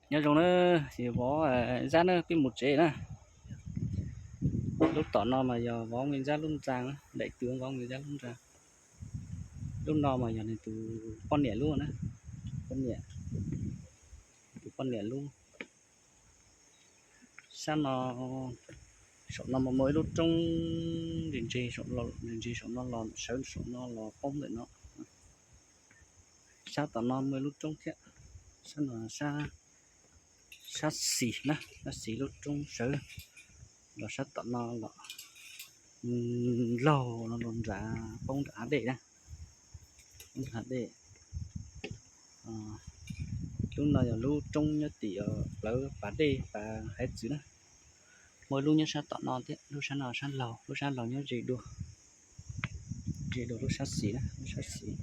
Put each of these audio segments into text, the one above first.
Nyob zoo na, vov zab na, peb mus tsev na. Lub tom no mas yog vov me zab lub ntxa, daim tw vov me zab lub ntxa. Lub no mas yog nws tus poj niam lub na, poj niam, tus poj niam lub. Sab no, saum no mas muaj ib lub roob ntse ntse, ntse ntse saum no los sawv saum no los poob ntawm no. Sab tom no muaj ib lub roob thiab, sab no, sab xis na, sab xis lub roob sawv los sab tom no los laug no los nram, poob nram hav dej na, poob nram hav dej. Lub no yog lub roob nyob tim plawv pas dej pas haiv txwv na. Muaj lub nyob sab tom no thiab, lub sab no sab laug, lub sab laug nyob ze dua, ze dua lub sab xis na, lub sab xis.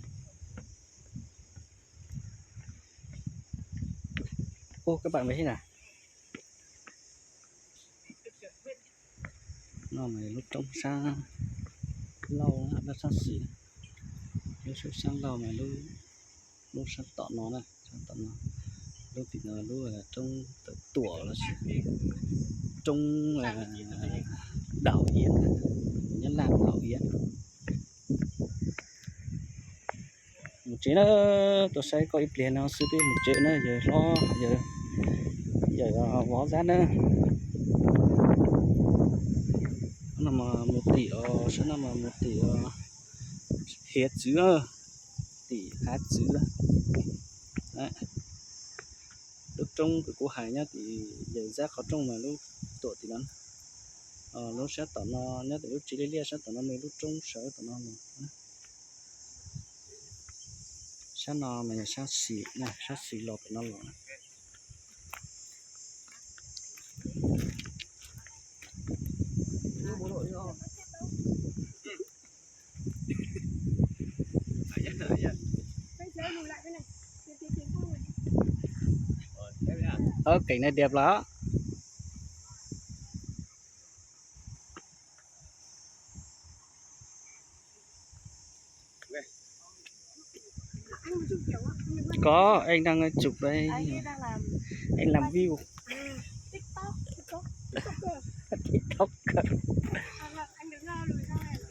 Ub, koj pam me na. No mas lub roob sab laug, lub sab xis, lub sab laug mas lub sab tom no na, sab tom no, lub tim no lub roob tawm tuam los sis roob daus iav, nyab laj daus iav. Mus tsev na, tuaj saib koj ib pliag no xwb peb mus tsev na, yawg hlob, yawg vov zab na. No mas mus tim os, sab no mas mus tim hiav txwv, tim hav txwv. Lub roob kws kuv hais nyob tim yawg zab qhov rooj mas lub tuam tim no. Lub sab tom no nyob tim lub tsev liaj liaj sab tom no nws lub roob sawv tom no los. Sab no mas yog sab xis, sab xis los tom no los. Ov, keem na dias los. Có, anh đang chụp đây. Anh làm view. TikToker.